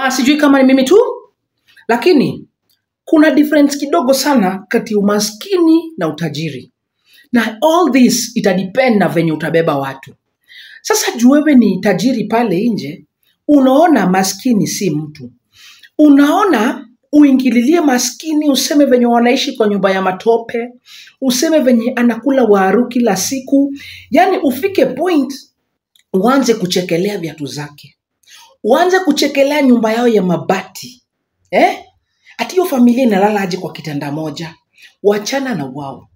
Sijui kama ni mimi tu, lakini kuna difference kidogo sana kati ya umaskini na utajiri. Na all this itadepend na venye utabeba watu. Sasa juu wewe ni tajiri pale nje, unaona maskini si mtu. Unaona uingililie maskini, useme venye wanaishi kwa nyumba ya matope, useme venye anakula waru kila siku. Yani ufike point uanze kuchekelea viatu zake, uanze kuchekelea nyumba yao ya mabati. Ati hiyo familia inalala aje kwa kitanda moja? Wachana na wao.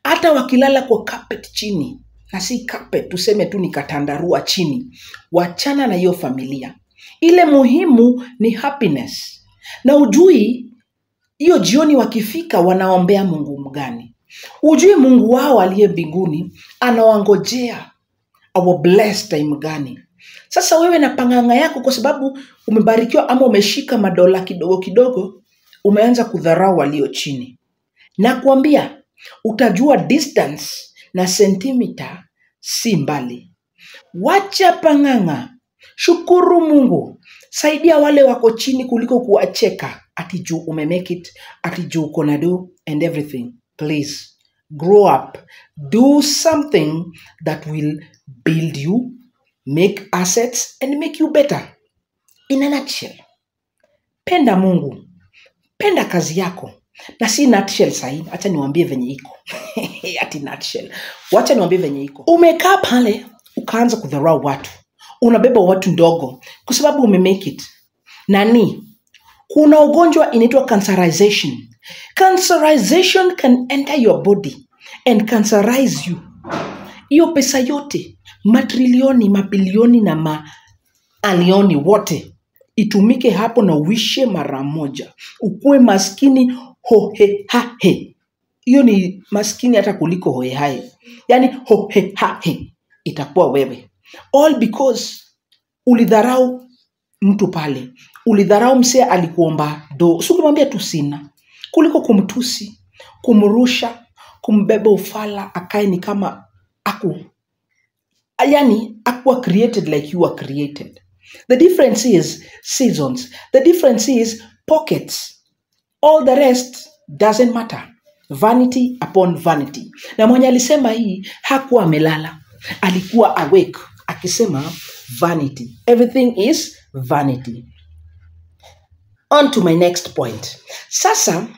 Hata wakilala kwa carpet chini, na si carpet, tuseme tu ni katandarua chini, wachana na hiyo familia. Ile muhimu ni happiness. Na ujui hiyo jioni wakifika wanaombea Mungu mgani? Ujui Mungu wao aliye mbinguni anawangojea our blessed time gani? Sasa wewe na panganga yako, kwa sababu umebarikiwa ama umeshika madola kidogo kidogo, umeanza kudharau walio chini. Na kuambia utajua distance na sentimita si mbali. Wacha panganga, shukuru Mungu, saidia wale wako chini kuliko kuwacheka ati juu umemake it, ati juu uko na do and everything. Please grow up, do something that will build you, make assets and make you better. In a nutshell, penda Mungu, penda kazi yako. Na si nutshell sahi, acha niwaambie venye iko. Ati nutshell. Wacha niwaambie venye iko. Umekaa pale ukaanza kudharau watu. Unabeba watu ndogo kwa sababu umemake it. Nani? Kuna ugonjwa inaitwa cancerization. Cancerization can enter your body and cancerize you. Hiyo pesa yote, matrilioni, mabilioni na maalioni wote itumike hapo na uishe mara moja. Ukuwe maskini hohe hahe. Hiyo ni maskini hata kuliko hohe hahe. Yani hohe hahe itakuwa wewe. All because ulidharau mtu pale. Ulidharau msee alikuomba do. Si ukimwambia tu sina. Kuliko kumtusi, kumrusha, kumbeba ufala, akae ni kama aku. Yani akuwa created like you were created. The difference is seasons. The difference is pockets. All the rest doesn't matter. Vanity upon vanity. Na mwenye alisema hii hakuwa amelala. Alikuwa awake akisema vanity. Everything is vanity. On to my next point. Sasa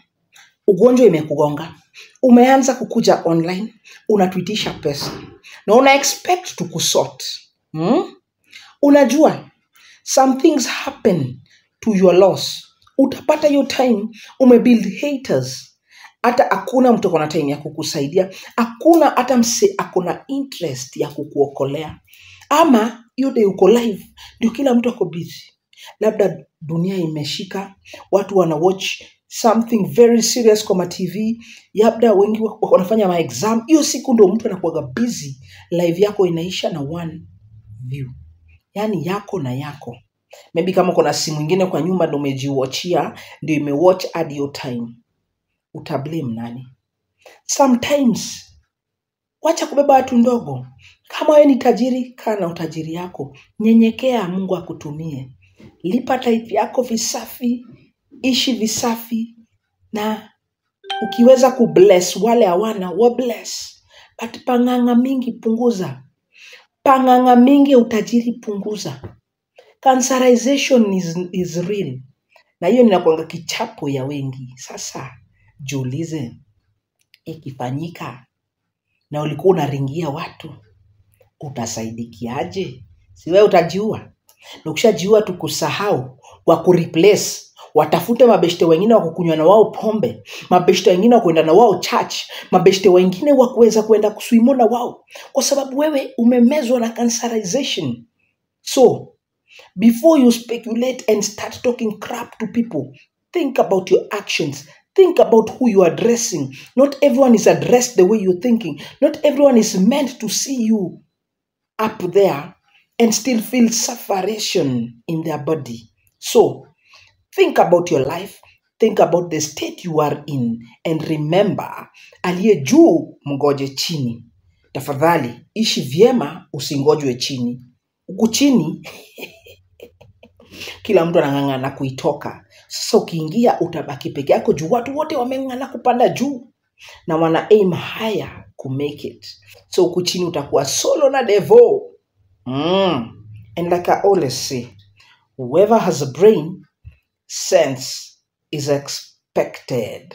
ugonjwa imekugonga. Umeanza kukuja online, unatuitisha pesa. Na una expect to kusort. Unajua some things happen to your loss. Utapata your time umebuild haters. Hata hakuna mtu akona time ya kukusaidia, hakuna hata mse akona interest ya kukuokolea. Ama hiyo day uko live ndio kila mtu ako busy. Labda dunia imeshika, watu wana watch something very serious kwa ma TV, labda wengi wanafanya ma exam. Hiyo siku ndio mtu anakuwaga busy, live yako inaisha na one view. Yani yako na yako. Maybe kama kuna simu nyingine kwa nyumba ndio umejiwatchia, ndio imewatch at your time. Utablame nani? Sometimes wacha kubeba watu ndogo. Kama wewe ni tajiri, kaa na utajiri yako. Nyenyekea, Mungu akutumie. Lipa tithe yako visafi, ishi visafi, na ukiweza kubless wale hawana, wa bless. But panganga mingi punguza. Panganga mingi utajiri punguza. Cancerization is real. Na hiyo ninakuanga kichapo ya wengi. Sasa jiulize, ikifanyika na ulikuwa unaringia watu, utasaidikiaje? Si wewe utajiua? Na ukishajiua tukusahau, wa kureplace, watafute mabeshte wengine wa kukunywa na wao pombe, mabeshte wengine wa kuenda na wao church, mabeshte wengine wa kuweza kuenda kuswimo na wao, kwa sababu wewe umemezwa na cancerization. So before you speculate and start talking crap to people, think about your actions. Think about who you are addressing. Not everyone is addressed the way you're thinking. Not everyone is meant to see you up there and still feel sufferation in their body. So think about your life. Think about the state you are in. And remember, aliye juu mgoje chini. Tafadhali, ishi vyema usingojwe chini. Huku chini, Kila mtu anang'ang'ana kuitoka. Sasa ukiingia utabaki peke yako juu watu wote wameng'ang'ana kupanda juu na wana aim higher ku make it. So huku chini utakuwa solo na devo. And like I always say, whoever has a brain, sense is expected.